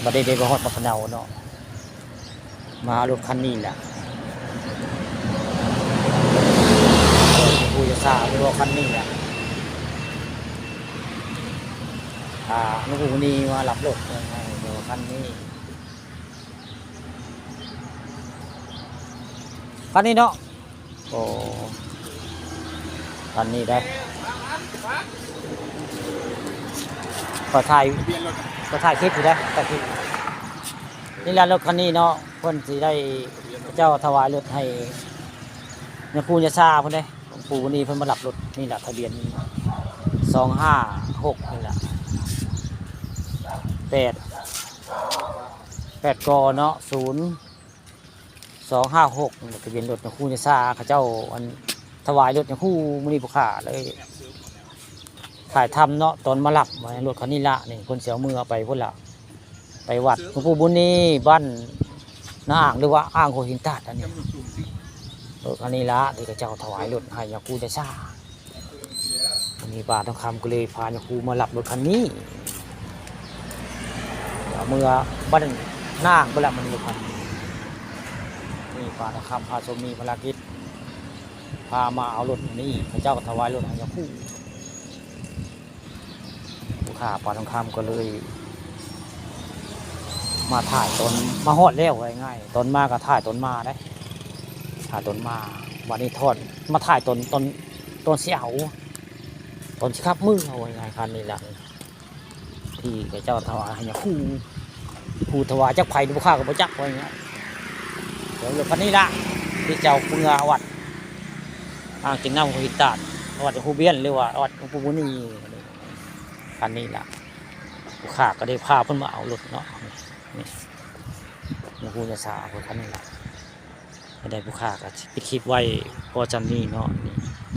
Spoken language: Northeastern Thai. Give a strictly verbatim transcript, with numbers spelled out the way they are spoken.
บัดนี้ได้มาฮอดบักขะเนาเนาะ มาเอารถคันนี้แหละ ผู้จะทราบว่ารถคันนี้แหละ อ่า หลวงปู่มุนีมารับรถ เออ เดี๋ยวคันนี้ คันนี้เนาะ โอ้ คันนี้ได้ ขอถ่าย ขอถ่ายคลิปอยู่ได้ ถ่ายคลิป นี่แหละรถคันนี้เนาะ เพิ่นสิได้ เจ้าถวายรถให้ ยาคูยาซาเพิ่นเด้ หลวงปู่วันนี้เพิ่นมารับรถ นี่แหละทะเบียน สองห้าหก นี่แหละ แปด แปด ก เนาะ ศูนย์ สองห้าหก ทะเบียนรถยาคูยาซา เขาเจ้าอันถวายรถยาคูมื้อนี้ผู้ข้าเลย ถ่ายทำเนาะ ตอนมารับรถคันนี้ละ นี่เพิ่นสิเอามือเอาไปพุ่นละ ไปวัดหลวงปู่บุญนี่ บ้านนาอ่าง หรือว่าอ่างหัวหินตาดอันนี้ รถคันนี้ละที่เขาเจ้าถวายรถให้ยาคูยาซา วันนี้ป้าทองคำก็เลยพายาคูมารับรถคันนี้ เอาเมือบ้านนาอ่างไปละมันรถคันนี้ นี่ป้าทองคำพาชมมีภารกิจ พามาเอารถนี่ เขาเจ้าก็ถวายรถให้ยาคู ผู้ข้าป้าทองคำก็เลย มาถ่ายตอนมาฮอดแล้ว ว่าง่ายๆ ตอนมาก็ถ่ายตอนมาได้ ถ่ายตอนมา วันนี้ทอด มาถ่ายตอน ตอน ตอนสิเอา ตอนสิขับมือ เอา ว่าง่ายๆ คันนี้แหละ ที่เขาเจ้าถวายให้ยาคู ผู้ถวายจักไผผู้ข้าก็บ่จัก ว่าง่ายๆ เดี๋ยวรถคันนี้ละ ที่เจ้าเมือวัด อ่างกินน้ำหัวหินตาด วัดหลวงปู่เบี้ยน หรือว่าวัดหลวงปู่มุนี คันนี้ละ ผู้ข้าก็ได้พาเพิ่นมาเอารถเนาะ นี่ นี่ หลวงปู่ยาซาเพิ่นคันนี้ละ ก็ได้ผู้ข้าก็ปิดคลิปไว้พอจำนี้เนาะ นี่